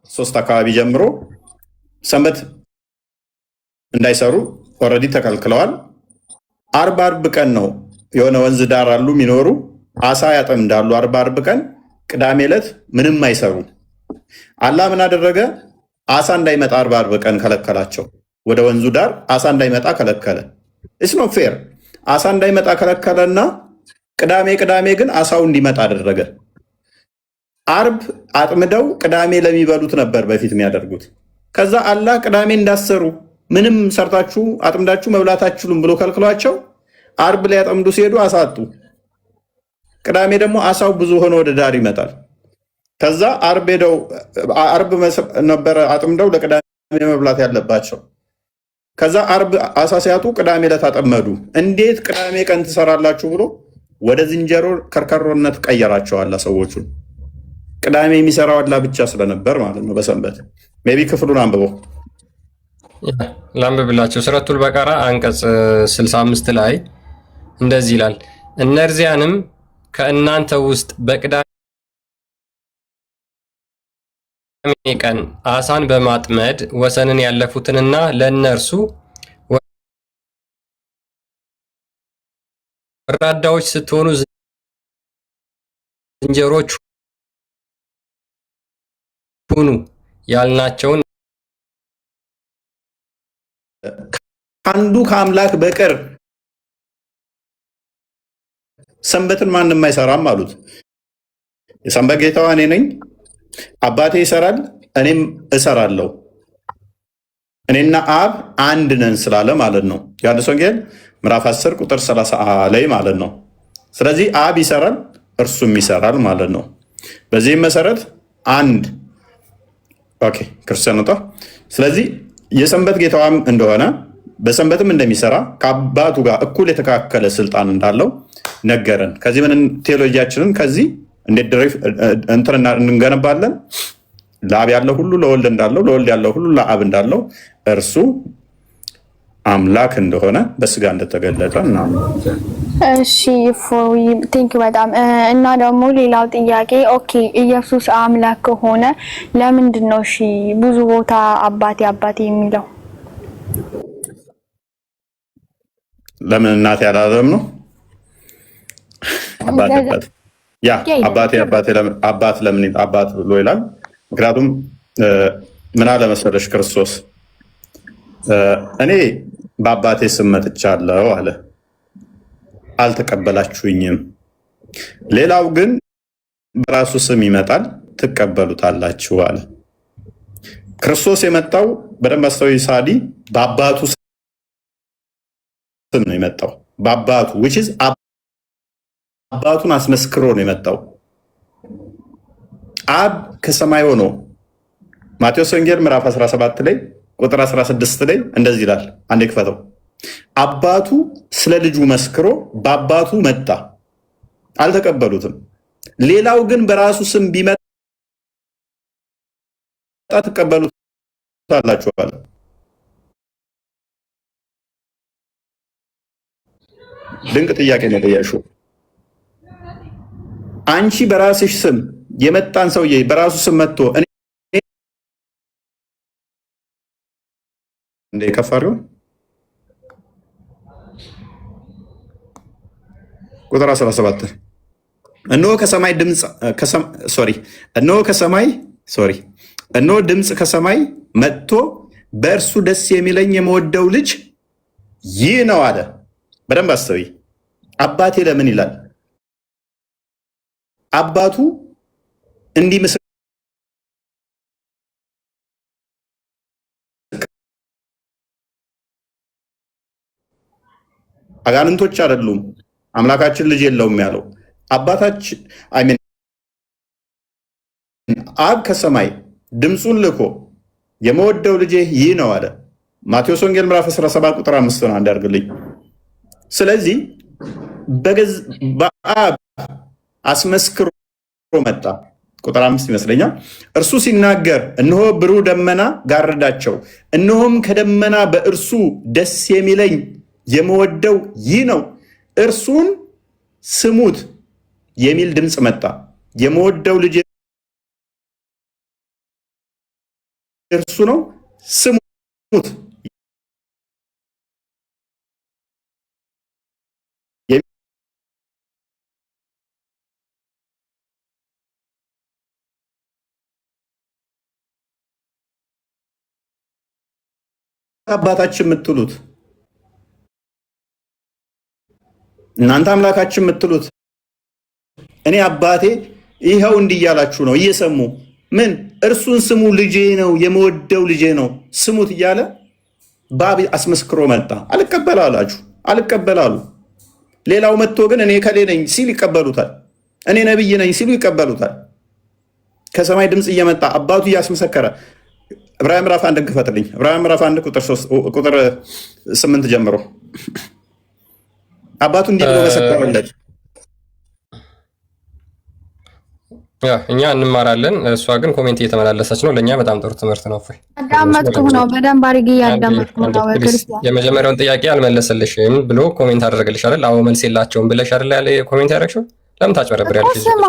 3 አካባቢ ጀምሮ ሰንበት እንዳይሰሩ already ተከልክለዋል። አርብ አርብ ቀን ነው የሆነ ወንዝ ዳር አሉ የሚኖሩ፣ አሳ ያጠምዳሉ። አርብ አርብ ቀን፣ ቅዳሜ ዕለት ምንም አይሰሩ። አላህ ምን አደረገ? አሳ እንዳይመጣ አርብ አርብ ቀን ከለከላቸው። ወደ ወንዙ ዳር አሳ እንዳይመጣ ከለከለ። It's not fair። አሳ እንዳይመጣ ከለከለና ቅዳሜ ቅዳሜ ግን አሳው እንዲመጣ አደረገ። አርብ አጥምደው ቅዳሜ ለሚበሉት ነበር በፊት የሚያደርጉት። ከዛ አላህ ቅዳሜ እንዳትሰሩ፣ ምንም ሰርታችሁ አጥምዳችሁ መብላት አትችሉም ብሎ ከልክሏቸው አርብ ሊያጠምዱ ሲሄዱ አሳ አጡ። ቅዳሜ ደግሞ አሳው ብዙ ሆኖ ወደ ዳር ይመጣል። ከዛ አርብ ሄደው፣ አርብ ነበረ አጥምደው ለቅዳሜ መብላት ያለባቸው። ከዛ አርብ አሳ ሲያጡ ቅዳሜ ዕለት አጠመዱ። እንዴት ቅዳሜ ቀን ትሰራላችሁ ብሎ ወደ ዝንጀሮ ከርከሮነት ቀየራቸዋል ሰዎቹን። ቅዳሜ የሚሰራው አላህ ብቻ ስለነበር ማለት ነው። በሰንበት maybe ክፍሉን አንብበው። ላንብብላቸው። ሱረቱል በቀራ አንቀጽ 65 ላይ እንደዚህ ይላል፣ እነርዚያንም ከእናንተ ውስጥ በቅዳሜ ቀን አሳን በማጥመድ ወሰንን ያለፉትንና ለእነርሱ ወራዳዎች ስትሆኑ ዝንጀሮች ሁኑ ያልናቸውን ከአንዱ ከአምላክ በቀር ሰንበትን ማንም አይሰራም አሉት። የሰንበት ጌታዋ እኔ ነኝ፣ አባቴ ይሰራል፣ እኔም እሰራለሁ፣ እኔና አብ አንድ ነን ስላለ ማለት ነው። ዮሐንስ ወንጌል ምዕራፍ 10 ቁጥር 30 ላይ ማለት ነው። ስለዚህ አብ ይሰራል፣ እርሱም ይሰራል ማለት ነው። በዚህም መሰረት አንድ okay ክርስቲያን ወጣ። ስለዚህ የሰንበት ጌታዋም እንደሆነ፣ በሰንበትም እንደሚሰራ፣ ከአባቱ ጋር እኩል የተካከለ ስልጣን እንዳለው ነገረን። ከዚህ ምን ቴዎሎጂያችንን ከዚህ እንዴት እንትን እንገነባለን? ለአብ ያለው ሁሉ ለወልድ እንዳለው፣ ለወልድ ያለው ሁሉ ለአብ እንዳለው፣ እርሱ አምላክ እንደሆነ፣ በስጋ እንደተገለጠ እናምናለን። እሺ ፎይ thank you በጣም። እና ደግሞ ሌላው ጥያቄ፣ okay ኢየሱስ አምላክ ከሆነ ለምንድን ነው እሺ ብዙ ቦታ አባቴ አባቴ የሚለው? ለምን እናቴ አላለም ነው? አባቴ አባቴ yeah አባቴ አባቴ አባት ለምን አባት ብሎ ይላል? ምክንያቱም ምን አለ መሰለሽ ክርስቶስ፣ እኔ በአባቴ ስም መጥቻለሁ አለ፣ አልተቀበላችሁኝም። ሌላው ግን በራሱ ስም ይመጣል፣ ትቀበሉታላችሁ አለ። ክርስቶስ የመጣው፣ በደንብ አስተውይ ሳዲ፣ በአባቱ ስም ነው የመጣው። በአባቱ፣ which is አባቱን አስመስክሮ ነው የመጣው። አብ ከሰማይ ሆኖ ማቴዎስ ወንጌል ምዕራፍ 17 ላይ ቁጥር 16 ላይ እንደዚህ ይላል። አንዴ ክፈተው። አባቱ ስለ ልጁ መስክሮ በአባቱ መጣ፣ አልተቀበሉትም። ሌላው ግን በራሱ ስም ቢመጣ ትቀበሉታላችሁ አለ። ድንቅ ጥያቄ ነው የጠየቅሽው። አንቺ በራስሽ ስም የመጣን ሰውዬ በራሱ ስም መጥቶ እኔ እንደ ከፋሪው ቁጥር 17 እነሆ ከሰማይ ድምፅ፣ sorry፣ እነሆ ከሰማይ፣ sorry፣ እነሆ ድምፅ ከሰማይ መጥቶ በእርሱ ደስ የሚለኝ የምወደው ልጅ ይህ ነው አለ። በደንብ አስተውይ። አባቴ ለምን ይላል? አባቱ እንዲህ ምስክር አጋንንቶች አይደሉም። አምላካችን ልጅ የለውም ያለው አባታችን I mean አብ ከሰማይ ድምፁን ልኮ የመወደው ልጄ ይህ ነው አለ። ማቴዎስ ወንጌል ምዕራፍ 17 ቁጥር 5 ነው። አንዳርግልኝ። ስለዚህ በአብ አስመስክሮ መጣ። ቁጥር 5 ይመስለኛል። እርሱ ሲናገር እነሆ ብሩህ ደመና ጋረዳቸው፣ እነሆም ከደመና በእርሱ ደስ የሚለኝ የምወደው ይህ ነው፣ እርሱን ስሙት የሚል ድምፅ መጣ። የምወደው ልጅ እርሱ ነው፣ ስሙት። አባታችን የምትሉት እናንተ አምላካችን የምትሉት እኔ አባቴ ይኸው እንዲህ እያላችሁ ነው እየሰሙ ምን እርሱን ስሙ፣ ልጄ ነው የምወደው ልጄ ነው ስሙት እያለ በአብ አስመስክሮ መጣ። አልቀበል አላችሁ፣ አልቀበል አሉ። ሌላው መጥቶ ግን እኔ ከሌ ነኝ ሲል ይቀበሉታል። እኔ ነብይ ነኝ ሲሉ ይቀበሉታል። ከሰማይ ድምፅ እየመጣ አባቱ እያስመሰከረ ዕብራውያን ምዕራፍ 1 ክፈትልኝ። ዕብራውያን ምዕራፍ 1 ቁጥር 8 ጀምሮ አባቱ እንዲህ ብሎ መሰከረለት። Yeah እኛ እንማራለን፣ እሷ ግን comment እየተመላለሰች ነው። ለእኛ በጣም ጥሩ ትምህርት ነው። እፎይ አዳመጥኩህ ነው፣ በደንብ አድርጌ እያዳመጥኩህ ነው። ክርስቲያን የመጀመሪያውን ጥያቄ አልመለሰልሽም ብሎ comment አደረገልሽ አይደል? አዎ መልስ የላቸውም ብለሽ አይደል ያለ comment ያደረግሽው? ለምን ታጭበረብሪያለሽ? ስማ፣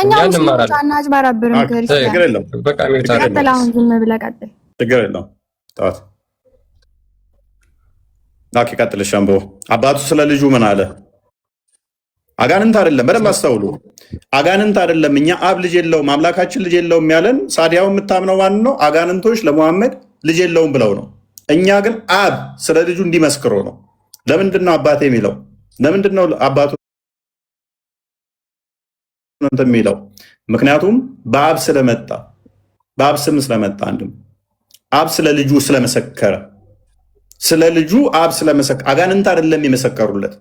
እኛ ሙስሊሞች አናጭበረብርም። ክርስቲያን ችግር የለውም። በቃ mute አድርግ። ቀጥል፣ አሁን ዝም ብለህ ቀጥል። ችግር የለውም። ተዋት። Okay፣ ቀጥል። ሸምቦ አባቱ ስለ ልጁ ምን አለ? አጋንንት አይደለም። በደንብ አስተውሉ። አጋንንት አይደለም። እኛ አብ ልጅ የለውም አምላካችን ልጅ የለውም ያለን ሳዲያው የምታምነው ማን ነው? አጋንንቶች ለሙሐመድ ልጅ የለውም ብለው ነው። እኛ ግን አብ ስለ ልጁ እንዲመስክሮ ነው። ለምንድን ነው አባቴ የሚለው? ለምንድን ነው አባቱ እንትን የሚለው? ምክንያቱም በአብ ስለመጣ፣ በአብ ስም ስለመጣ፣ አንድም አብ ስለ ልጁ ስለመሰከረ፣ ስለ ልጁ አብ ስለመሰከረ፣ አጋንንት አይደለም የመሰከሩለት።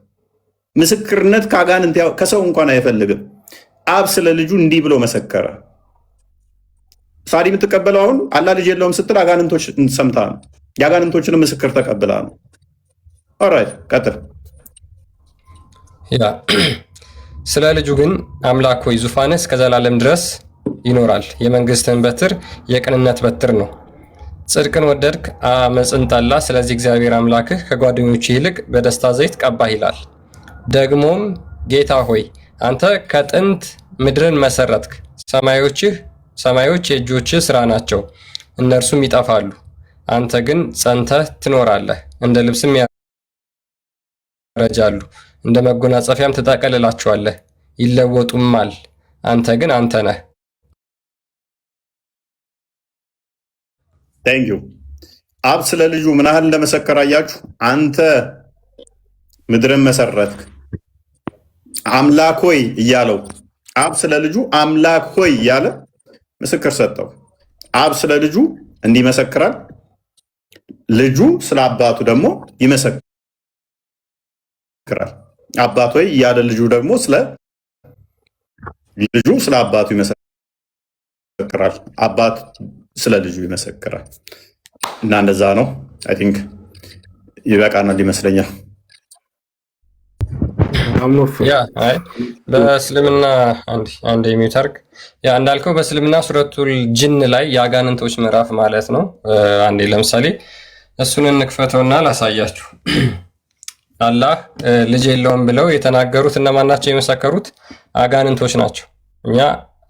ምስክርነት ከአጋንንት ከሰው እንኳን አይፈልግም። አብ ስለ ልጁ እንዲህ ብሎ መሰከረ። ሳዲ የምትቀበለው አሁን አላህ ልጅ የለውም ስትል አጋንንቶች ሰምታ ነው። የአጋንንቶችን ምስክር ተቀብላ ነው። Alright፣ ቀጥል። Yeah፣ ስለ ልጁ ግን አምላክ ሆይ ዙፋንህ እስከ ዘላለም ድረስ ይኖራል፣ የመንግስትህን በትር የቅንነት በትር ነው። ጽድቅን ወደድክ፣ አመፅን ጠላህ። ስለዚህ እግዚአብሔር አምላክህ ከጓደኞችህ ይልቅ በደስታ ዘይት ቀባህ ይላል። ደግሞም ጌታ ሆይ አንተ ከጥንት ምድርን መሰረትክ፣ ሰማዮችህ ሰማዮች የእጆችህ ስራ ናቸው፣ እነርሱም ይጠፋሉ። አንተ ግን ጸንተህ ትኖራለህ፣ እንደ ልብስም ያረጃሉ፣ እንደ መጎናጸፊያም ትጠቀልላቸዋለህ፣ ይለወጡማል። አንተ ግን አንተ ነህ። Thank you። አብ ስለ ልጁ ምን ያህል እንደመሰከረ አያችሁ። አንተ ምድርን መሰረትክ አምላክ ሆይ እያለው፣ አብ ስለ ልጁ አምላክ ሆይ እያለ ምስክር ሰጠው። አብ ስለ ልጁ እንዲህ ይመሰክራል፣ ልጁ ስለ አባቱ ደግሞ ይመሰክራል። አባት ሆይ እያለ ልጁ ደግሞ ስለ ልጁ ስለ አባቱ ይመሰክራል። አባት ስለ ልጁ ይመሰክራል። እና እንደዛ ነው። I think ይበቃናል ይመስለኛል። Yeah፣ አይ በእስልምና አንድ የሚተርክ yeah፣ እንዳልከው በእስልምና ሱረቱል ጅን ላይ የአጋንንቶች ምዕራፍ ማለት ነው። አንዴ ለምሳሌ እሱን እንክፈተውና ላሳያችሁ። አላህ ልጅ የለውም ብለው የተናገሩት እነማን ናቸው? የመሰከሩት አጋንንቶች ናቸው። እኛ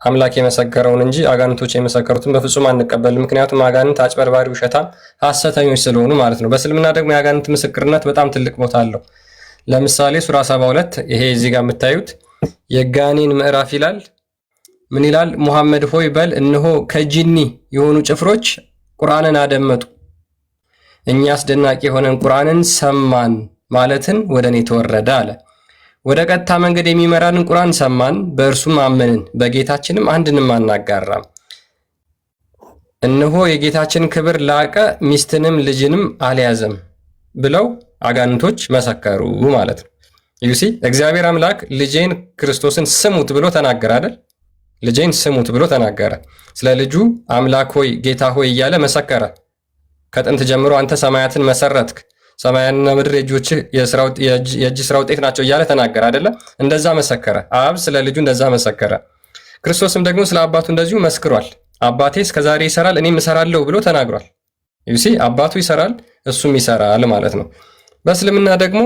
አምላክ የመሰከረውን እንጂ አጋንንቶች የመሰከሩትን በፍጹም አንቀበልም። ምክንያቱም አጋንንት አጭበርባሪ፣ ውሸታም፣ ሐሰተኞች ስለሆኑ ማለት ነው። በእስልምና ደግሞ የአጋንንት ምስክርነት በጣም ትልቅ ቦታ አለው። ለምሳሌ ሱራ 72 ይሄ እዚህ ጋር የምታዩት የጋኔን ምዕራፍ ይላል። ምን ይላል? ሙሐመድ ሆይ በል እነሆ ከጂኒ የሆኑ ጭፍሮች ቁርአንን አደመጡ፣ እኛ አስደናቂ የሆነን ቁርአንን ሰማን ማለትን ወደ እኔ ተወረደ አለ። ወደ ቀጥታ መንገድ የሚመራንን ቁርአን ሰማን፣ በእርሱም አመንን፣ በጌታችንም አንድንም አናጋራም። እነሆ የጌታችን ክብር ላቀ፣ ሚስትንም ልጅንም አልያዘም ብለው አጋንንቶች መሰከሩ ማለት ነው። You see፣ እግዚአብሔር አምላክ ልጄን ክርስቶስን ስሙት ብሎ ተናገረ አይደል? ልጄን ስሙት ብሎ ተናገረ። ስለ ልጁ አምላክ ሆይ ጌታ ሆይ እያለ መሰከረ። ከጥንት ጀምሮ አንተ ሰማያትን መሰረትክ፣ ሰማያንና ምድር የእጅህ ስራ ውጤት ናቸው እያለ ተናገረ አይደለ? እንደዛ መሰከረ። አብ ስለ ልጁ እንደዛ መሰከረ። ክርስቶስም ደግሞ ስለ አባቱ እንደዚሁ መስክሯል። አባቴ እስከዛሬ ይሰራል እኔም እሰራለሁ ብሎ ተናግሯል። You see፣ አባቱ ይሰራል እሱም ይሰራል ማለት ነው። በእስልምና ደግሞ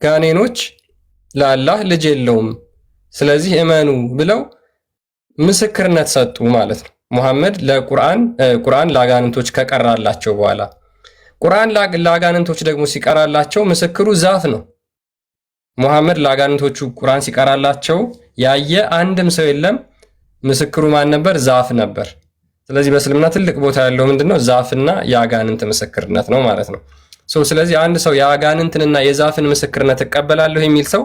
ጋኔኖች ለአላህ ልጅ የለውም ስለዚህ እመኑ ብለው ምስክርነት ሰጡ ማለት ነው። ሙሐመድ ለቁርአን ቁርአን ለአጋንንቶች ከቀራላቸው በኋላ፣ ቁርአን ለአጋንንቶች ደግሞ ሲቀራላቸው ምስክሩ ዛፍ ነው። ሙሐመድ ለአጋንንቶቹ ቁርአን ሲቀራላቸው ያየ አንድም ሰው የለም። ምስክሩ ማን ነበር? ዛፍ ነበር። ስለዚህ በእስልምና ትልቅ ቦታ ያለው ምንድነው? ዛፍና የአጋንንት ምስክርነት ነው ማለት ነው። So ስለዚህ አንድ ሰው የአጋንንትንና የዛፍን ምስክርነት እቀበላለሁ የሚል ሰው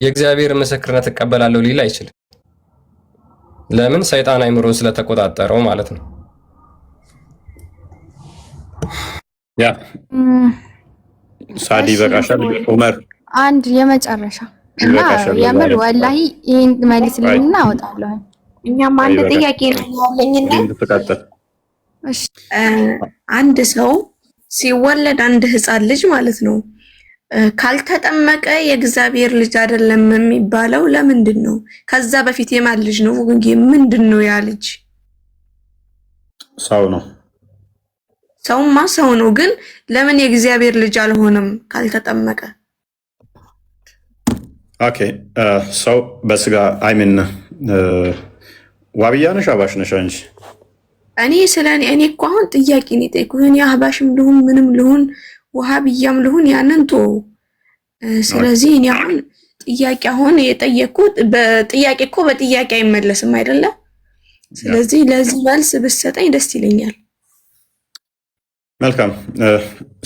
የእግዚአብሔር ምስክርነት እቀበላለሁ ሊል አይችልም። ለምን? ሰይጣን አይምሮን ስለተቆጣጠረው ማለት ነው። Yeah ሳዲ እሺ ይበቃሻል። ዑመር። አንድ የመጨረሻ እና ይበቃሻል። የምር ለዛሬ ወላሂ ይህን መልስልኝና አወጣለሁ። እኛም አንድ ይበቃል። ጥያቄ ነው ያለኝና እንድትቀጥል። እሺ። አንድ ሰው ሲወለድ፣ አንድ ህፃን ልጅ ማለት ነው፣ ካልተጠመቀ የእግዚአብሔር ልጅ አይደለም የሚባለው ለምንድን ነው? ከዛ በፊት የማን ልጅ ነው? ምንድን ነው ያ ልጅ? ሰው ነው። ሰውማ ሰው ነው፣ ግን ለምን የእግዚአብሔር ልጅ አልሆነም ካልተጠመቀ? Okay፣ ሰው በስጋ፣ I mean፣ ዋብያ ነሽ አህባሽ ነሽ አንቺ? እኔ ስለ እኔ እኮ አሁን ጥያቄ ነው የጠየኩህ። እኔ አህባሽም ልሁን ምንም ልሁን ውሃብያም ልሁን ያንን ተወው። ስለዚህ እኔ አሁን ጥያቄ አሁን የጠየኩት በጥያቄ እኮ በጥያቄ አይመለስም አይደለ? ስለዚህ ለዚህ መልስ ብትሰጠኝ ደስ ይለኛል። መልካም።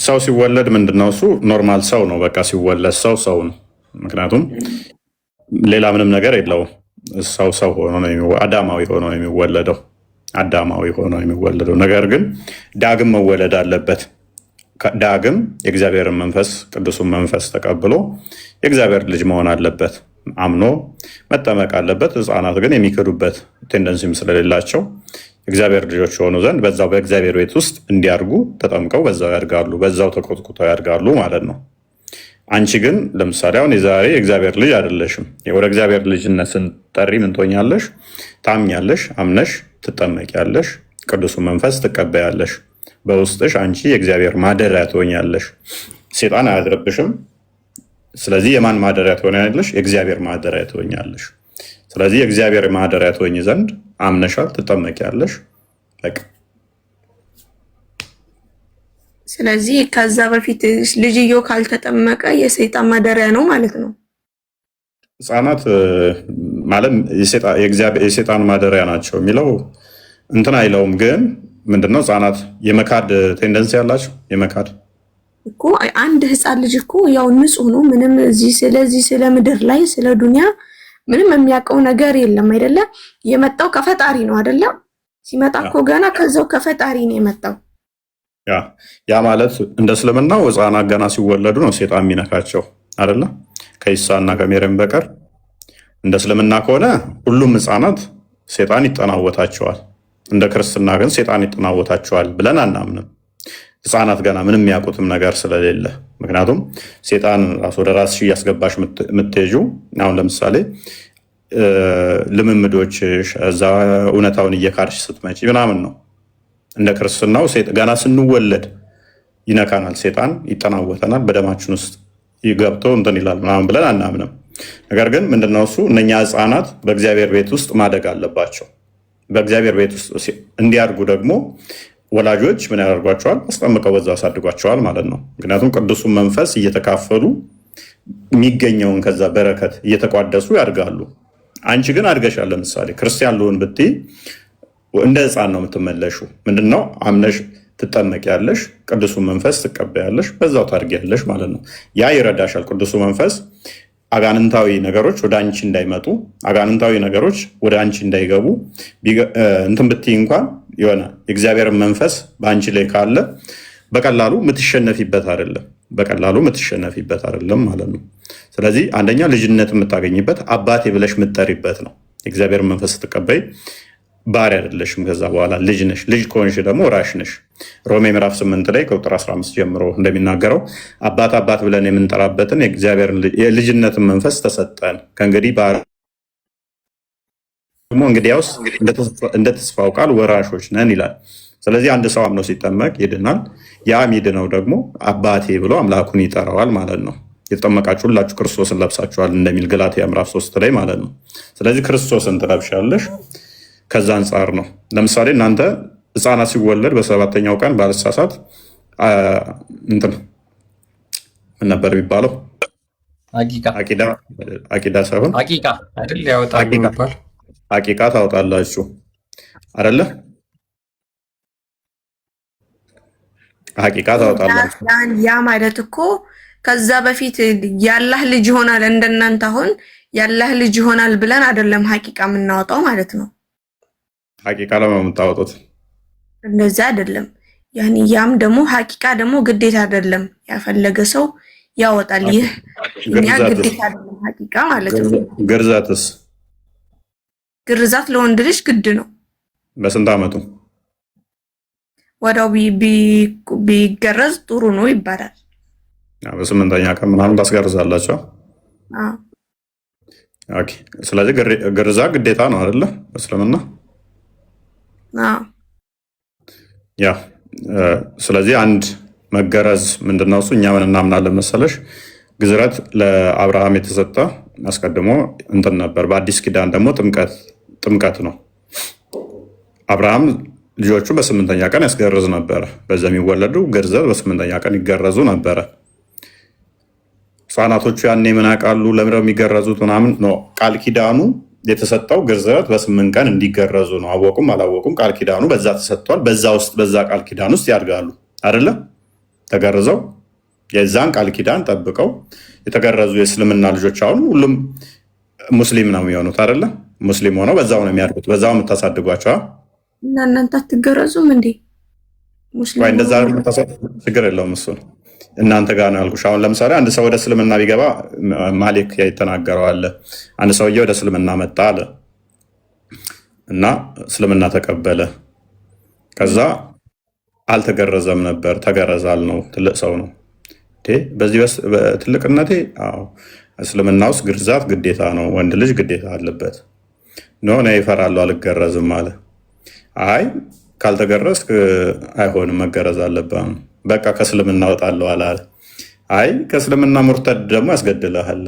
ሰው ሲወለድ ምንድን ነው እሱ normal ሰው ነው። በቃ ሲወለድ ሰው ሰው ነው። ምክንያቱም ሌላ ምንም ነገር የለውም። ሰው ሰው ሆኖ ነው፣ አዳማዊ ሆኖ ነው የሚወለደው። አዳማዊ ሆኖ ነው የሚወለደው። ነገር ግን ዳግም መወለድ አለበት። ዳግም የእግዚአብሔርን መንፈስ፣ ቅዱሱን መንፈስ ተቀብሎ የእግዚአብሔር ልጅ መሆን አለበት። አምኖ መጠመቅ አለበት። ሕፃናት ግን የሚክዱበት tendency ም ስለሌላቸው እግዚአብሔር ልጆች የሆኑ ዘንድ በዛው በእግዚአብሔር ቤት ውስጥ እንዲያድጉ ተጠምቀው በዛው ያድጋሉ፣ በዛው ተኮትኩተው ያድጋሉ ማለት ነው። አንቺ ግን ለምሳሌ አሁን የዛሬ የእግዚአብሔር ልጅ አይደለሽም። ወደ እግዚአብሔር ልጅነት ስንጠሪ ምን ትሆኛለሽ? ታምኛለሽ፣ አምነሽ ትጠመቂያለሽ፣ ቅዱሱን መንፈስ ትቀበያለሽ። በውስጥሽ አንቺ የእግዚአብሔር ማደሪያ ትሆኛለሽ። ሴጣን አያድርብሽም። ስለዚህ የማን ማደሪያ ትሆኛለሽ? የእግዚአብሔር ማደሪያ ትሆኛለሽ። ስለዚህ የእግዚአብሔር ማደሪያ ትሆኝ ዘንድ አምነሻል፣ ትጠመቂያለሽ። በቃ። ስለዚህ ከዛ በፊት ልጅየው ካልተጠመቀ የሰይጣን ማደሪያ ነው ማለት ነው። ህጻናት ማለት የሴጣን ማደሪያ ናቸው የሚለው እንትን አይለውም። ግን ምንድነው ህጻናት የመካድ tendency ያላቸው የመካድ እኮ አንድ ህፃን ልጅ እኮ ያው ንጹህ ነው። ምንም እዚህ ስለዚህ ስለ ምድር ላይ ስለ ዱንያ ምንም የሚያውቀው ነገር የለም አይደለ? የመጣው ከፈጣሪ ነው አይደለ? ሲመጣ እኮ ገና ከዛው ከፈጣሪ ነው የመጣው። ያ ማለት እንደ እስልምናው ህፃናት ገና ሲወለዱ ነው ሴጣን የሚነካቸው አይደለ? ከኢሳ እና ከሜሪም በቀር። እንደ እስልምና ከሆነ ሁሉም ህፃናት ሴጣን ይጠናወታቸዋል። እንደ ክርስትና ግን ሴጣን ይጠናወታቸዋል ብለን አናምንም። ህፃናት ገና ምንም የሚያውቁትም ነገር ስለሌለ፣ ምክንያቱም ሴጣን ራሱ ወደ ራስሽ እያስገባሽ የምትሄጂው አሁን ለምሳሌ ልምምዶችሽ እዛ እውነታውን እየካድሽ ስትመጪ ምናምን ነው። እንደ ክርስትናው ገና ስንወለድ ይነካናል፣ ሴጣን ይጠናወተናል፣ በደማችን ውስጥ ገብቶ እንትን ይላል ምናምን ብለን አናምንም። ነገር ግን ምንድነው እሱ እነኛ ህፃናት በእግዚአብሔር ቤት ውስጥ ማደግ አለባቸው። በእግዚአብሔር ቤት ውስጥ እንዲያድጉ ደግሞ ወላጆች ምን ያደርጓቸዋል? አስጠምቀው በዛ ያሳድጓቸዋል ማለት ነው። ምክንያቱም ቅዱሱን መንፈስ እየተካፈሉ የሚገኘውን ከዛ በረከት እየተቋደሱ ያድጋሉ። አንቺ ግን አድገሻል። ለምሳሌ ክርስቲያን ልሆን ብትይ እንደ ህፃን ነው የምትመለሹ። ምንድነው አምነሽ ትጠመቂያለሽ፣ ቅዱሱን መንፈስ ትቀበያለሽ፣ በዛው ታድጊያለሽ ማለት ነው። ያ ይረዳሻል። ቅዱሱ መንፈስ አጋንንታዊ ነገሮች ወደ አንቺ እንዳይመጡ፣ አጋንንታዊ ነገሮች ወደ አንቺ እንዳይገቡ፣ እንትን ብትይ እንኳን የሆነ የእግዚአብሔርን መንፈስ በአንቺ ላይ ካለ በቀላሉ የምትሸነፊበት አይደለም፣ በቀላሉ የምትሸነፊበት አይደለም ማለት ነው። ስለዚህ አንደኛ ልጅነት የምታገኝበት፣ አባቴ ብለሽ የምትጠሪበት ነው። የእግዚአብሔር መንፈስ ስትቀበይ ባሪያ አይደለሽም። ከዛ በኋላ ልጅ ነሽ። ልጅ ከሆንሽ ደግሞ ወራሽ ነሽ። ሮሜ ምዕራፍ 8 ላይ ከቁጥር 15 ጀምሮ እንደሚናገረው አባት አባት ብለን የምንጠራበትን የእግዚአብሔር የልጅነትን መንፈስ ተሰጠን። ከእንግዲህ ደግሞ እንግዲያውስ እንደ ተስፋው ቃል ወራሾች ነን ይላል። ስለዚህ አንድ ሰው አምኖ ሲጠመቅ ይድናል። ያ የሚድነው ደግሞ አባቴ ብሎ አምላኩን ይጠራዋል ማለት ነው። የተጠመቃችሁ ሁላችሁ ክርስቶስን ለብሳችኋል እንደሚል ገላትያ ምዕራፍ 3 ላይ ማለት ነው። ስለዚህ ክርስቶስን ትለብሻለሽ። ከዛ አንጻር ነው። ለምሳሌ እናንተ ህፃናት ሲወለድ በሰባተኛው ቀን ባልሳሳት እንትን ምን ነበር የሚባለው? አቂቃ። አቂዳ ሳይሆን አቂቃ አይደል ያወጣሉ የሚባል። አቂቃ ታወጣላችሁ አይደለ? አቂቃ ታወጣላችሁ። ያ ማለት እኮ ከዛ በፊት ያላህ ልጅ ይሆናል፣ እንደናንተ አሁን ያላህ ልጅ ይሆናል ብለን አይደለም ሀቂቃ የምናወጣው ማለት ነው። ሀቂቃ ለምን የምታወጡት? እንደዛ አይደለም። ያኒ ያም ደግሞ ሀቂቃ ደግሞ ግዴታ አይደለም። ያፈለገ ሰው ያወጣል። ይህ እኛ ግዴታ አይደለም ሀቂቃ ማለት ነው። ግርዛትስ? ግርዛት ለወንድ ልጅ ግድ ነው። በስንት አመቱ? ወዲያው ቢገረዝ ጥሩ ነው ይባላል። በስምንተኛ ቀን ምናምን ታስገርዛላቸው። Okay። ስለዚህ ግርዛት ግዴታ ነው አይደለ? በእስልምና። Yeah፣ ስለዚህ አንድ መገረዝ ምንድነው እሱ? እኛ ምን እናምናለን መሰለሽ? ግዝረት ለአብርሃም የተሰጠ አስቀድሞ እንትን ነበር። በአዲስ ኪዳን ደግሞ ጥምቀት ነው። አብርሃም ልጆቹ በስምንተኛ ቀን ያስገርዝ ነበረ። በዛ የሚወለዱ ግርዘት በስምንተኛ ቀን ይገረዙ ነበረ። ህጻናቶቹ ያኔ ምን ያውቃሉ? ለምንድነው የሚገረዙት? ምናምን ነው። ቃል ኪዳኑ የተሰጠው ግርዘት በስምንት ቀን እንዲገረዙ ነው። አወቁም አላወቁም ቃል ኪዳኑ በዛ ተሰጥቷል። በዛ ውስጥ በዛ ቃል ኪዳን ውስጥ ያድጋሉ አይደለ? ተገርዘው የዛን ቃል ኪዳን ጠብቀው የተገረዙ የእስልምና ልጆች አሁን ሁሉም ሙስሊም ነው የሚሆኑት አይደለ? ሙስሊም ሆነው በዛው ነው የሚያድጉት። በዛው የምታሳድጓቸው። እና እናንተ አትገረዙም እንዴ? ሙስሊም እንደዛ ችግር የለውም እሱ እናንተ ጋር ነው ያልኩሽ። አሁን ለምሳሌ አንድ ሰው ወደ እስልምና ቢገባ ማሊክ የተናገረው አለ። አንድ ሰውዬ ወደ እስልምና መጣ አለ እና እስልምና ተቀበለ። ከዛ አልተገረዘም ነበር፣ ተገረዛል ነው፣ ትልቅ ሰው ነው። በዚህ ትልቅነቴ አዎ፣ እስልምና ውስጥ ግርዛት ግዴታ ነው፣ ወንድ ልጅ ግዴታ አለበት። No እኔ እፈራለሁ አልገረዝም አለ። አይ ካልተገረዝክ አይሆንም መገረዝ አለብህ። በቃ ከእስልምና እወጣለሁ አለ። አይ ከእስልምና ሙርተድ ደግሞ ያስገድልሃል።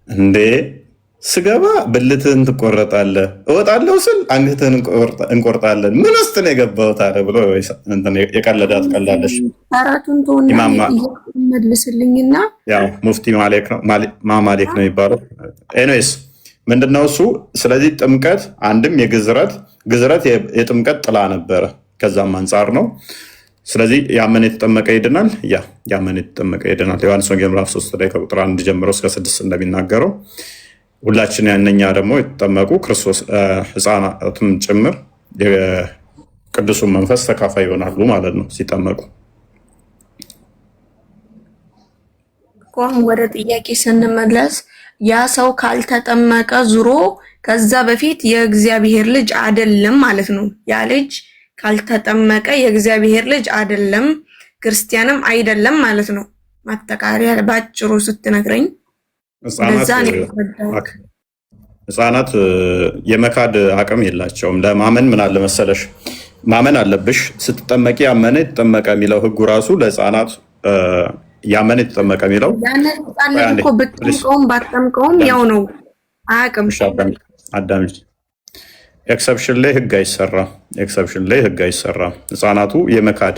እንዴ ስገባ ብልትህን ትቆረጣለህ፣ እወጣለሁ ስል አንገትህን እንቆርጣለን። ምን ውስጥ ነው የገባሁት አለ ብሎ የቀለዳት ቀላለች። ተረቱን ተውና መልስልኝና ያው ሙፍቲ ማማሌክ ነው የሚባለው። Anyways ምንድነው እሱ? ስለዚህ ጥምቀት አንድም የግዝረት ግዝረት የጥምቀት ጥላ ነበረ። ከዛም አንጻር ነው። ስለዚህ ያመነ የተጠመቀ ይድናል። ያ ያመነ የተጠመቀ ይድናል። ዮሐንስ ወንጌል ምዕራፍ 3 ላይ ከቁጥር 1 ጀምሮ እስከ 6 እንደሚናገረው ሁላችን ያነኛ ደግሞ የተጠመቁ ክርስቶስ ሕፃናትም ጭምር የቅዱሱን መንፈስ ተካፋይ ይሆናሉ ማለት ነው ሲጠመቁ። አሁን ወደ ጥያቄ ስንመለስ ያ ሰው ካልተጠመቀ ዙሮ ከዛ በፊት የእግዚአብሔር ልጅ አይደለም ማለት ነው። ያ ልጅ ካልተጠመቀ የእግዚአብሔር ልጅ አይደለም፣ ክርስቲያንም አይደለም ማለት ነው። ማጠቃለያ ባጭሩ ስትነግረኝ ህጻናት የመካድ አቅም የላቸውም። ለማመን ምን አለ መሰለሽ ማመን አለብሽ። ስትጠመቂ ያመነ የተጠመቀ የሚለው ህጉ ራሱ ለህፃናት ያመነ የተጠመቀ የሚለው ያንን ህፃን ልጅ እኮ ብትጠምቀውም ባትጠምቀውም ያው ነው፣ አያውቅም። አዳምጪ። Exception ላይ ህግ አይሰራም። Exception ላይ ህግ አይሰራም። ህፃናቱ የመካድ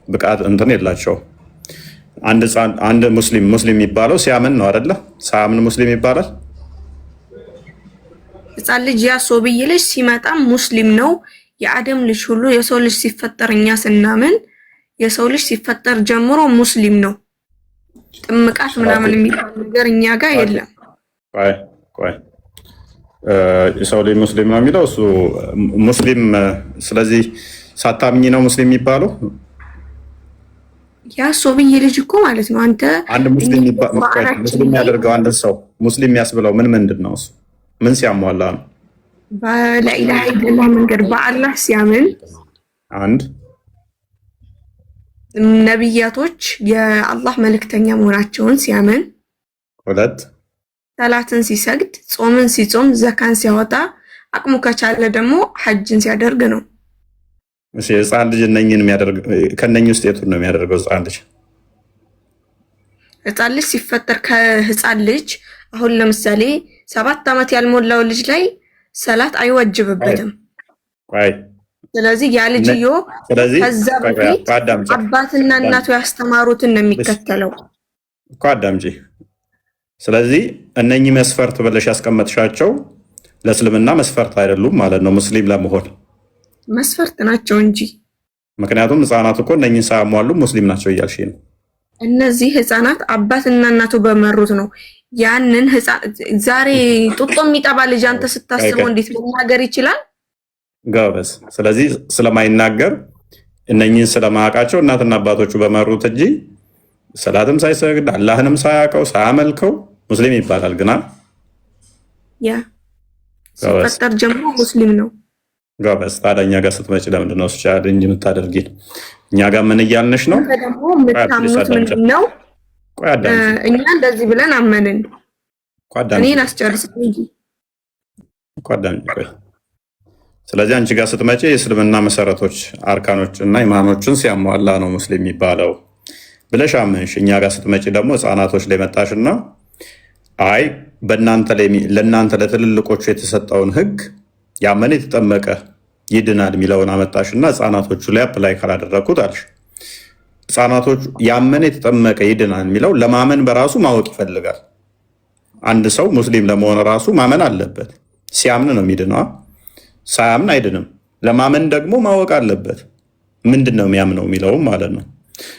ብቃት እንትን የላቸው። አንድ ሙስሊም ሙስሊም የሚባለው ሲያምን ነው አይደለ? ሳያምን ሙስሊም ይባላል? ህፃን ልጅ ያ ሶብይ ልጅ ሲመጣም ሙስሊም ነው። የአደም ልጅ ሁሉ የሰው ልጅ ሲፈጠር እኛ ስናምን የሰው ልጅ ሲፈጠር ጀምሮ ሙስሊም ነው። ጥምቃት ምናምን የሚባል ነገር እኛ ጋር የለም። ቆይ ቆይ፣ የሰው ልጅ ሙስሊም ነው የሚለው እሱ ሙስሊም። ስለዚህ ሳታምኝ ነው ሙስሊም የሚባለው? ያ ሶብይ ልጅ እኮ ማለት ነው። አንተ አንድ ሙስሊም የሚያደርገው አንድ ሰው ሙስሊም የሚያስብለው ምን ምንድን ነው? እሱ ምን ሲያሟላ ነው? በላኢላሃ ኢለላህ መንገድ በአላህ ሲያምን፣ አንድ ነቢያቶች የአላህ መልእክተኛ መሆናቸውን ሲያምን፣ ሁለት ሰላትን ሲሰግድ፣ ጾምን ሲጾም፣ ዘካን ሲያወጣ፣ አቅሙ ከቻለ ደግሞ ሐጅን ሲያደርግ ነው። እሺ ህፃን ልጅ እነኝን የሚያደርግ ከእነኝህ ውስጥ የቱን ነው የሚያደርገው? ህፃን ልጅ ህፃን ልጅ ሲፈጠር ከህፃን ልጅ አሁን ለምሳሌ 7 ዓመት ያልሞላው ልጅ ላይ ሰላት አይወጅብበትም። ቆይ ስለዚህ ያ ልጅዮ ስለዚህ ከዛ ቆይ ቆይ በፊት አዳምጪ አባትና እናቱ ያስተማሩትን ነው የሚከተለው። እኮ አዳምጪ። ስለዚህ እነኚህ መስፈርት ብለሽ ያስቀመጥሻቸው ለእስልምና መስፈርት አይደሉም ማለት ነው ሙስሊም ለመሆን። መስፈርት ናቸው እንጂ። ምክንያቱም ህፃናት እኮ እነኚህን ሳያሟሉ ሙስሊም ናቸው እያልሽ ነው። እነዚህ ህፃናት አባትና እናቱ በመሩት ነው። ያንን ህፃን ዛሬ ጡጦ የሚጠባ ልጅ አንተ ስታስበው እንዴት መናገር ይችላል? ጎበዝ። ስለዚህ ስለማይናገር፣ እነኚህን ስለማያውቃቸው፣ እናትና አባቶቹ በመሩት እንጂ ሰላትም ሳይሰግድ፣ አላህንም ሳያውቀው፣ ሳያመልከው ሙስሊም ይባላል ግና? ያ፣ ሲፈጠር ጀምሮ ሙስሊም ነው። ጎበዝ። ታዲያ እኛ ጋር ስትመጪ ለምንድን ነው challenge የምታደርጊን? እኛ ጋር ምን እያልንሽ ነው? አንተ ደግሞ የምታምኑት ምንድን ነው? ቆይ አዳምጪ። እኛ እንደዚህ ብለን አመንን። ቆይ አዳምጪ። እኔን አስጨርስ እንጂ። ቆይ አዳምጪ። ቆይ፣ ስለዚህ አንቺ ጋር ስትመጪ የእስልምና መሰረቶች፣ አርካኖች እና ኢማኖችን ሲያሟላ ነው ሙስሊም የሚባለው ብለሽ አመንሽ። እኛ ጋር ስትመጪ ደግሞ ህፃናቶች ላይ መጣሽና አይ፣ በእናንተ ላይ፣ ለእናንተ ለትልልቆቹ የተሰጠውን ህግ፣ ያመነ የተጠመቀ ይድናል የሚለውን አመጣሽና ህፃናቶቹ ላይ apply ካላደረግኩት አልሽ። ህፃናቶቹ ያመነ የተጠመቀ ይድናል የሚለው ለማመን በራሱ ማወቅ ይፈልጋል። አንድ ሰው ሙስሊም ለመሆን ራሱ ማመን አለበት። ሲያምን ነው የሚድነው። ሳያምን አይድንም። ለማመን ደግሞ ማወቅ አለበት። ምንድን ነው የሚያምነው የሚለውም ማለት ነው።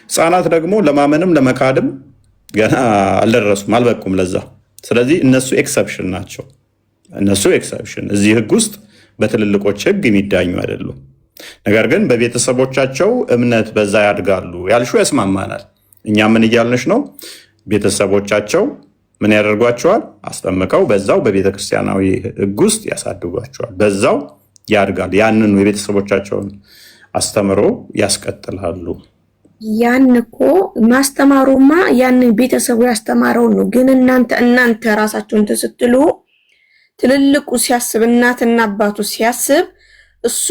ህፃናት ደግሞ ለማመንም ለመካድም ገና አልደረሱም፣ አልበቁም ለዛ። ስለዚህ እነሱ exception ናቸው። እነሱ exception፣ እዚህ ህግ ውስጥ በትልልቆች ህግ የሚዳኙ አይደሉም። ነገር ግን በቤተሰቦቻቸው እምነት በዛ ያድጋሉ ያልሹ ያስማማናል። እኛ ምን እያልንሽ ነው? ቤተሰቦቻቸው ምን ያደርጓቸዋል? አስጠምቀው በዛው በቤተ ክርስቲያናዊ ህግ ውስጥ ያሳድጓቸዋል። በዛው ያድጋሉ። ያንኑ የቤተሰቦቻቸውን አስተምሮ ያስቀጥላሉ። ያን እኮ ማስተማሩማ ያንን ቤተሰቡ ያስተማረውን ነው። ግን እናንተ ራሳችሁን ስትሉ ትልልቁ ሲያስብ፣ እናትና አባቱ ሲያስብ፣ እሱ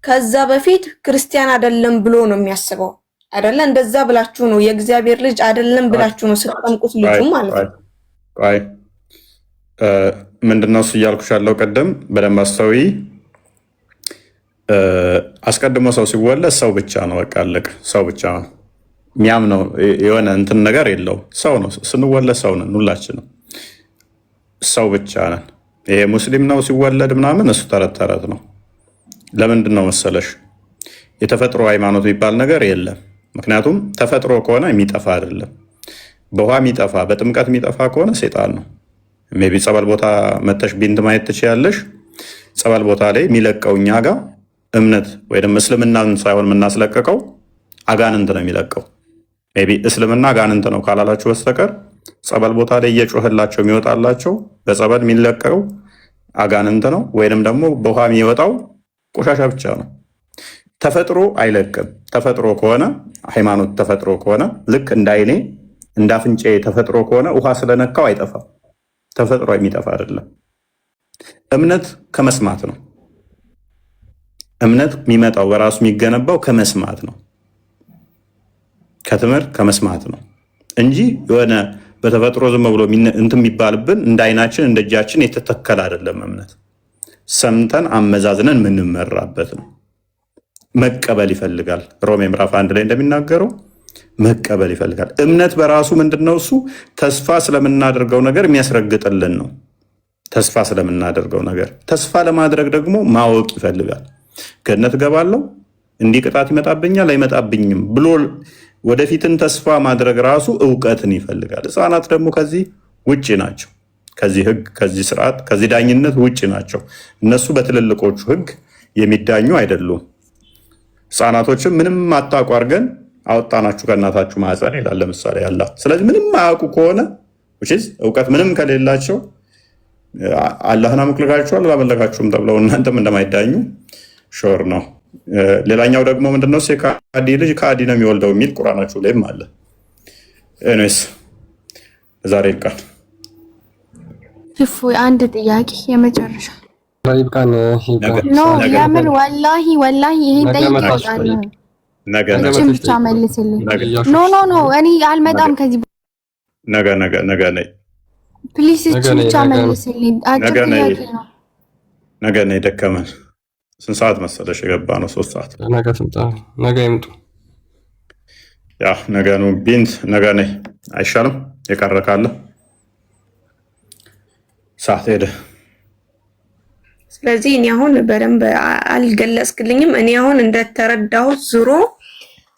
ከዛ በፊት ክርስቲያን አይደለም ብሎ ነው የሚያስበው አይደለ? እንደዛ ብላችሁ ነው፣ የእግዚአብሔር ልጅ አይደለም ብላችሁ ነው ስትጠምቁት ልጁ ማለት ነው። ቆይ፣ ምንድነው እሱ እያልኩሽ ያለው? ቅድም በደንብ አስተውይ። አስቀድሞ ሰው ሲወለድ ሰው ብቻ ነው። በቃ አለቀ። ሰው ብቻ ነው የሚያምነው፣ የሆነ እንትን ነገር የለውም። ሰው ነው። ስንወለድ ሰው ነን፣ ሁላችንም ሰው ብቻ ነን። ይሄ ሙስሊም ነው ሲወለድ ምናምን እሱ ተረት ተረት ነው። ለምንድን ነው መሰለሽ? የተፈጥሮ ሃይማኖት የሚባል ነገር የለም። ምክንያቱም ተፈጥሮ ከሆነ የሚጠፋ አይደለም። በውሃ የሚጠፋ፣ በጥምቀት የሚጠፋ ከሆነ ሴጣን ነው። Maybe ጸበል ቦታ መተሽ ቢንት ማየት ትችያለሽ። ጸበል ቦታ ላይ የሚለቀው እኛ ጋር እምነት ወይም እስልምናን ሳይሆን የምናስለቀቀው አጋንንት ነው የሚለቀው። Maybe እስልምና አጋንንት ነው ካላላችሁ በስተቀር ጸበል ቦታ ላይ እየጮህላቸው የሚወጣላቸው፣ በጸበል የሚለቀቀው አጋንንት ነው ወይንም ደግሞ በውሃ የሚወጣው ቆሻሻ ብቻ ነው። ተፈጥሮ አይለቅም። ተፈጥሮ ከሆነ፣ ሃይማኖት ተፈጥሮ ከሆነ፣ ልክ እንደ አይኔ እንደ አፍንጫዬ ተፈጥሮ ከሆነ ውሃ ስለነካው አይጠፋም። ተፈጥሮ የሚጠፋ አይደለም። እምነት ከመስማት ነው። እምነት የሚመጣው፣ በራሱ የሚገነባው ከመስማት ነው፣ ከትምህርት ከመስማት ነው እንጂ የሆነ በተፈጥሮ ዝም ብሎ እንትን የሚባልብን፣ እንደ አይናችን እንደ እጃችን የተተከለ አይደለም። እምነት ሰምተን አመዛዝነን የምንመራበት ነው። መቀበል ይፈልጋል። ሮሜ ምዕራፍ 1 ላይ እንደሚናገረው መቀበል ይፈልጋል። እምነት በራሱ ምንድን ነው? እሱ ተስፋ ስለምናደርገው ነገር የሚያስረግጥልን ነው። ተስፋ ስለምናደርገው ነገር፣ ተስፋ ለማድረግ ደግሞ ማወቅ ይፈልጋል። ገነት እገባለሁ፣ እንዲህ ቅጣት ይመጣብኛል አይመጣብኝም ብሎ ወደፊትን ተስፋ ማድረግ ራሱ እውቀትን ይፈልጋል። ሕፃናት ደግሞ ከዚህ ውጭ ናቸው። ከዚህ ሕግ፣ ከዚህ ስርዓት፣ ከዚህ ዳኝነት ውጭ ናቸው። እነሱ በትልልቆቹ ሕግ የሚዳኙ አይደሉም። ሕፃናቶችም ምንም አታውቁ አድርገን አወጣናችሁ ከእናታችሁ ማህፀን ይላል ለምሳሌ አላህ። ስለዚህ ምንም አያውቁ ከሆነ፣ እውቀት ምንም ከሌላቸው፣ አላህን አምልካችኋል አላመለካችሁም ተብለው እናንተም እንደማይዳኙ sure ነው። ሌላኛው ደግሞ ምንድነው? የከሃዲ ልጅ ከሃዲ ነው የሚወልደው የሚል ቁርአናችሁ ላይም አለ። Anyways ዛሬ ይብቃን። እፎይ፣ አንድ ጥያቄ የመጨረሻ። ይብቃን። No፣ የምር ወላሂ ወላሂ ይሄን ጠይቄ እወጣለሁ። ነገ። እችን ብቻ መልስልኝ። No, no, no፣ እኔ አልመጣም ከዚህ። ነገ ነገ ነገ ነይ። Please፣ እችን ብቻ መልስልኝ። አጭር ጥያቄ ነው። ነገ ነው የደከመን። ስንት ሰዓት መሰለሽ የገባ ነው? 3 ሰዓት። ነገ ትምጣ፣ ነገ ይምጡ። Yeah፣ ነገ ነው ቢንት፣ ነገ ነይ አይሻልም? የቀረ ካለ ሰዓት ሄደ። ስለዚህ እኔ አሁን በደንብ አልገለጽክልኝም። እኔ አሁን እንደተረዳሁት ዙሮ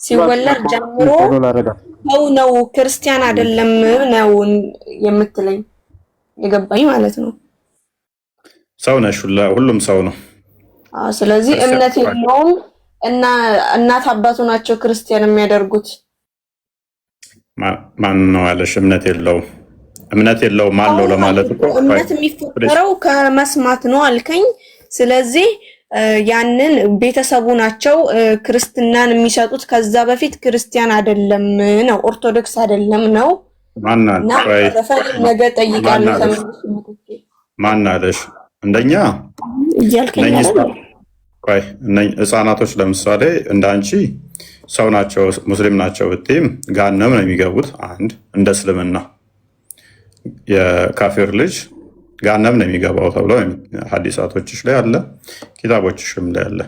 ሲወለድ ጀምሮ ሰው ነው፣ ክርስቲያን አይደለም ነው የምትለኝ፣ የገባኝ ማለት ነው። ሰው ነሽ፣ ሁሉም ሰው ነው። አዎ፣ ስለዚህ ክርስቲያን እምነት የለውም እና እናት አባቱ ናቸው ክርስቲያን የሚያደርጉት። ማን ነው ያለሽ? እምነት የለውም፣ እምነት የለውም አለው ለማለት እኮ እምነት የሚፈጠረው ከመስማት ነው አልከኝ። ስለዚህ ያንን ቤተሰቡ ናቸው ክርስትናን የሚሰጡት። ከዛ በፊት ክርስቲያን አይደለም ነው፣ ኦርቶዶክስ አይደለም ነው። ማን እና በተረፈ ነገ ጠይቃለሁ ተመልሼ መጥቼ። ማን አለሽ? እንደኛ እያልከኝ እነኚህ አይደል? ቆይ፣ እነኚህ ህፃናቶች ለምሳሌ እንደ አንቺ ሰው ናቸው፣ ሙስሊም ናቸው ብትይም ገሃነም ነው የሚገቡት። አንድ እንደ እስልምና የካፊር ልጅ ገሃነም ነው የሚገባው ተብሎ ሀዲሳቶችሽ ላይ አለ፣ ኪታቦችሽም ላይ አለ።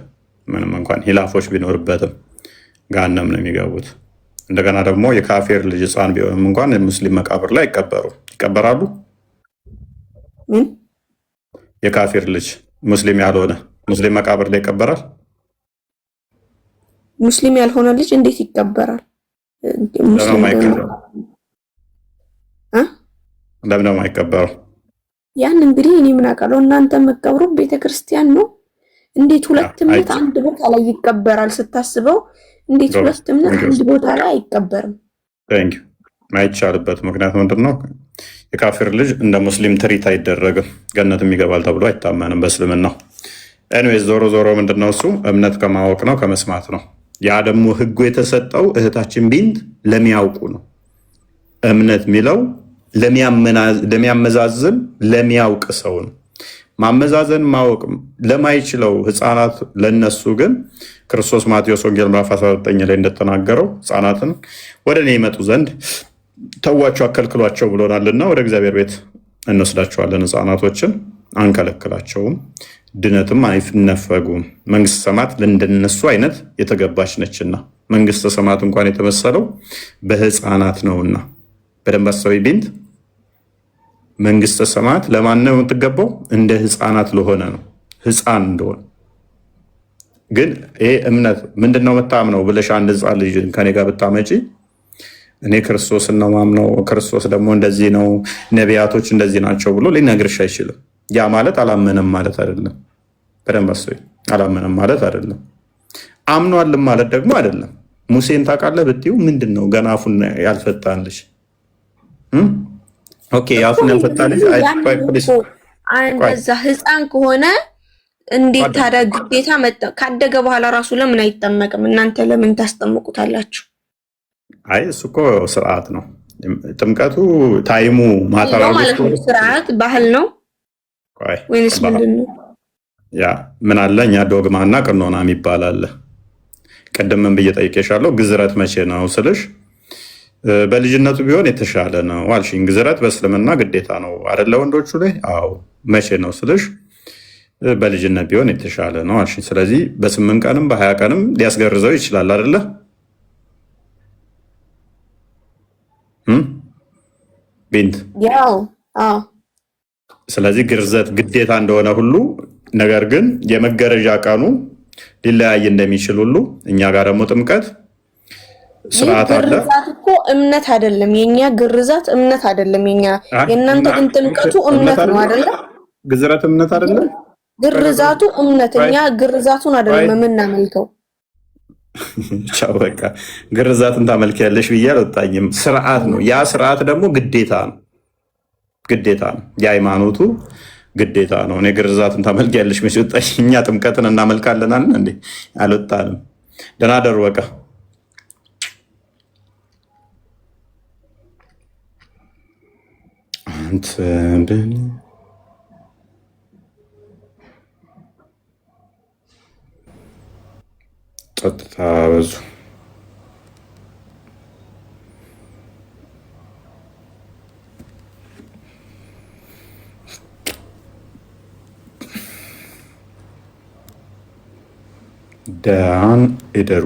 ምንም እንኳን ሂላፎች ቢኖርበትም ገሃነም ነው የሚገቡት። እንደገና ደግሞ የካፊር ልጅ ህፃን ቢሆንም እንኳን የሙስሊም መቃብር ላይ አይቀበሩ። ይቀበራሉ? ምን? የካፊር ልጅ ሙስሊም ያልሆነ ሙስሊም መቃብር ላይ ይቀበራል? ሙስሊም ያልሆነ ልጅ እንዴት ይቀበራል? ለምን ሙስሊም የማይቀበረው? እ? ለምን ነው የማይቀበረው? ያን እንግዲህ እኔ ምን አውቃለሁ? እናንተ የምትቀብሩት ቤተክርስቲያን ነው። እንዴት ሁለት እምነት አንድ ቦታ ላይ ይቀበራል? ስታስበው እንዴት ሁለት እምነት አንድ ቦታ ላይ አይቀበርም? Thank you። ማይቻልበት ምክንያት ምንድን ነው? የካፊር ልጅ እንደ ሙስሊም treat አይደረግም። ገነትም ይገባል ተብሎ አይታመንም በእስልምናው። Anyways፣ ዞሮ ዞሮ ምንድን ነው እሱ እምነት ከማወቅ ነው፣ ከመስማት ነው። ያ ደግሞ ህጉ የተሰጠው እህታችን ቢንት ለሚያውቁ ነው። እምነት የሚለው ለሚያመዛዝን፣ ለሚያውቅ ሰው ነው። ማመዛዘን ማወቅ ለማይችለው ህፃናት፣ ለነሱ ግን ክርስቶስ ማቴዎስ ወንጌል ምዕራፍ 19 ላይ እንደተናገረው ህፃናትን ወደ እኔ ይመጡ ዘንድ ተዋቸው፣ አከልክሏቸው ብሎናልና ወደ እግዚአብሔር ቤት እንወስዳቸዋለን። ህፃናቶችን አንከለክላቸውም፣ ድነትም አይነፈጉም። መንግስተ ሰማያት ለእንደነሱ አይነት የተገባች ነችና፣ መንግስተ ሰማያት እንኳን የተመሰለው በህፃናት ነውና። በደንብ አስተውይ ቢንት። መንግስተ ሰማያት ለማን ነው የምትገባው? እንደ ህፃናት ለሆነ ነው። ህፃን እንደሆነ ግን ይሄ እምነት ምንድን ነው የምታምነው ብለሽ አንድ ህፃን ልጅ ከኔ ጋር ብታመጪ እኔ ክርስቶስን ነው ማምነው፣ ክርስቶስ ደግሞ እንደዚህ ነው፣ ነቢያቶች እንደዚህ ናቸው ብሎ ሊነግርሽ አይችልም። ያ ማለት አላመነም ማለት አይደለም። በደንብ አስተውይ። አላመነም ማለት አይደለም። አምኗልም ማለት ደግሞ አይደለም። ሙሴን ታውቃለህ ብትይው ምንድን ነው ገና አፉን ያልፈታን ልጅ። Okay፣ አፉን ያልፈታ ልጅ። እንደዛ ህፃን ከሆነ እንዴት ታዲያ ግዴታ ካደገ በኋላ ራሱ ለምን አይጠመቅም? እናንተ ለምን ታስጠምቁታላችሁ? አይ፣ እሱ እኮ ስርዓት ነው። ጥምቀቱ time ኡ matter ማለት ነው። ስርዓት ባህል ነው ወይንስ ምንድን ነው? ያ ምን አለ፣ እኛ ዶግማ እና ቅኖና የሚባል አለ። ቅድም ምን ብዬ ጠይቄሻለሁ? ግዝረት መቼ ነው ስልሽ በልጅነቱ ቢሆን የተሻለ ነው አልሽኝ። ግዝረት በእስልምና ግዴታ ነው አይደለ? ወንዶቹ ላይ። አዎ። መቼ ነው ስልሽ በልጅነት ቢሆን የተሻለ ነው አልሽኝ። ስለዚህ በ8 ቀንም በ20 ቀንም ሊያስገርዘው ይችላል አይደለ ቢንት? ያው አዎ። ስለዚህ ግርዘት ግዴታ እንደሆነ ሁሉ ነገር ግን የመገረዣ ቀኑ ሊለያይ እንደሚችል ሁሉ እኛ ጋር ደግሞ ጥምቀት ስርዓት አለ። ግርዛት እኮ እምነት አይደለም። የኛ ግርዛት እምነት አይደለም። የኛ የእናንተ ግን ጥምቀቱ እምነት ነው አይደለም? ግዝረት እምነት አይደለም። ግርዛቱ እምነት፣ እኛ ግርዛቱን አይደለም የምናመልከው። ቻው፣ በቃ ግርዛትን ታመልኪያለሽ ብዬ አልወጣኝም። ስርዓት ነው። ያ ስርዓት ደግሞ ግዴታ ነው፣ ግዴታ ነው። የሃይማኖቱ ግዴታ ነው። እኔ ግርዛትን ታመልኪያለሽ መች ወጣኝ? እኛ ጥምቀትን እናመልካለን አለን እንዴ? አልወጣንም። ደህና ደሩ በቃ። አንተ ጸጥታ በዙ። ደህና እደሩ።